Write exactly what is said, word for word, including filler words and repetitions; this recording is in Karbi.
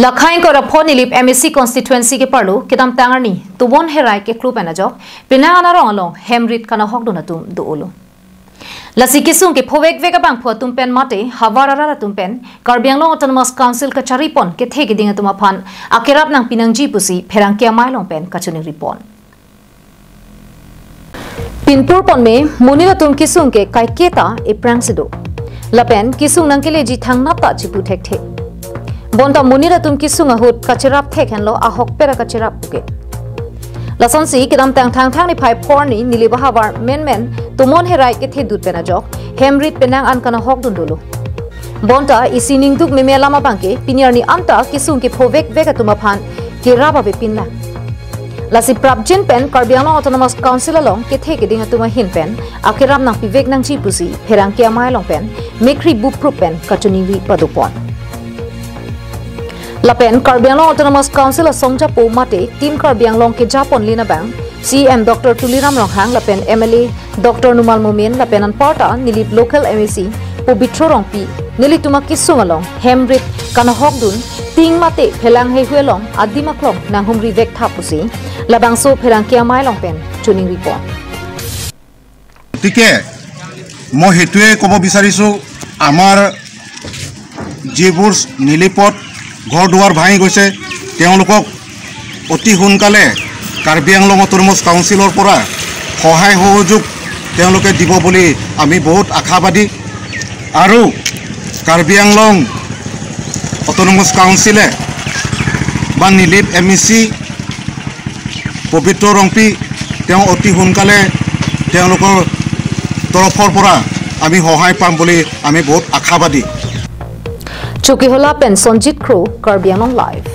Lakhai ingkoi ra pho Nilip M A C constituency ke-arlo kedamtang arni tomon herai keklu pen ajok penang an arong along hem rit kanahokdun atum do-olo. Lasi kesung kephovekvek abangphu atum pen mate havar arat atum pen Karbi Anglong Autonomous Council kacharipon kethe keding atum aphan akerap nangpi nangji pusi pherangke amei along pen kachiningri pon. Pinpur ponme monit atum kesung ke kaiketa eprang si do. Lapen kesung nangkeleji thangnat ta chipu thekthe. Bonta monit atum kesung ahut kacherap thek henlo ahokpet akacherap puke. Lasonsi kedamtang Thangthang niphai pho arni Nilip ahavar menmen tomon herai kethedut pen ajok hem rit penang an kanahokdun dolo. Bonta isi ningduk meme alam abangke pini arni anta kesung kephovekvek atum aphan kerap avepin lang. Lasi prapjin pen Karbi Anglong Autonomous Council along kethe keding atum ahin pen akerap nangpivek nangji pusi pherangke amei along pen mekkri buprup pen kachiningri padopon. Lapen Karbi Anglong Autonomous Council asongjapo mate Team Karbi Anglong kejapon lin abang C E M Doctor Tuliram Ronghang lapen M L A Doctor Numal Momin lapen anparta Nilip local M A C Pobitro Rongpi nelitum akesung along hem rit kanahokdun ting mate phelang heihui along adim aklong nanghumri vek tha pusi labangso pherangke amei along pen chiningri pon. গতিকে মই সেইটোৱে ক'ব বিচাৰিছোঁ, আমাৰ যিবোৰ নিলিপত ঘৰ দুৱাৰ ভাঙি গৈছে, তেওঁলোকক অতি সোনকালে কাৰ্বি আংলং অট'নমাছ কাউন্সিলৰ পৰা সহায় সহযোগ তেওঁলোকে দিব বুলি আমি বহুত আশাবাদী। আৰু কাৰ্বি আংলং অট'নমাছ কাউন্সিলে বা নিলিপ এম ই চি পবিত্ৰ ৰংপি তেওঁ অতি সোনকালে তেওঁলোকৰ তৰফৰ পৰা আমি সহায় পাম বুলি আমি বহুত আশাবাদী। Chokihola pen Sonjit Kro, Karbi Anglong Live.